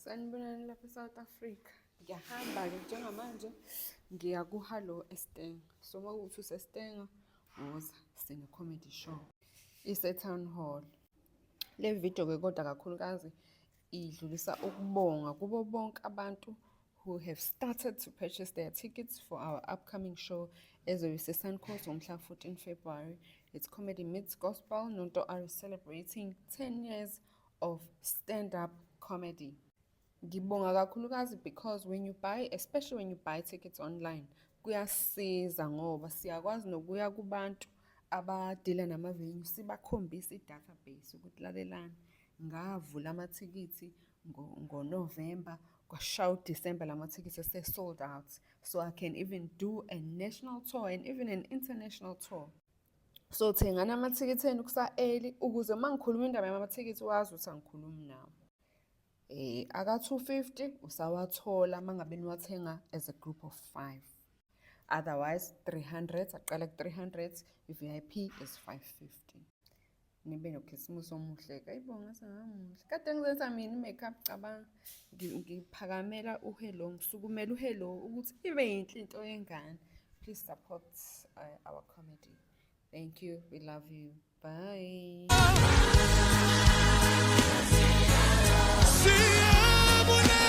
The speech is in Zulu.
Sanibonani lapha eSouth Africa. Ngiyahamba-ke njengamanje ngiya kuHallo eStanger. So uma kuwukuthi useStanger, woza sine-comedy show. Ise-Town Hall. Le video-ke kodwa kakhulukazi idlulisa ukubonga kubo bonke abantu who have started to purchase their tickets for our upcoming show ezobe ise-Suncoast ngomhla 14 February. It's Comedy Meets Gospel. Nonto are celebrating 10 years of stand-up comedy. Ngibonga kakhulukazi because when you buy, especially when you buy tickets online, kuyasiza ngoba siyakwazi nokuya kubantu abadila nama-venue sibakhombise i-database ukuthi lalelani, ngavula amathikithi ngoNovember, kwashaya uDisemba la mathikithi ese-sold out. So I can even do a national tour and even an international tour. So thengani amathikithi enu kusa-early ukuze uma ngikhuluma indaba yamathikithi wazi ukuthi angikhulumi nawe. Aka-250 usawathola uma ngabe niwathenga as a group of five. Otherwise 300, aqala ku-300, i-VIP is 550. Nibe nokhisimusi omuhle-ke. Ayibo, ngaze ngamuhle. Kade ngizenza mina i-makeup, cabanga. Ngiphakamela u-hello, ngisukumela u-hello ukuthi ibe yinhle into yengane. Please support our comedy. Thank you. We love you. Bye. Siyabonga.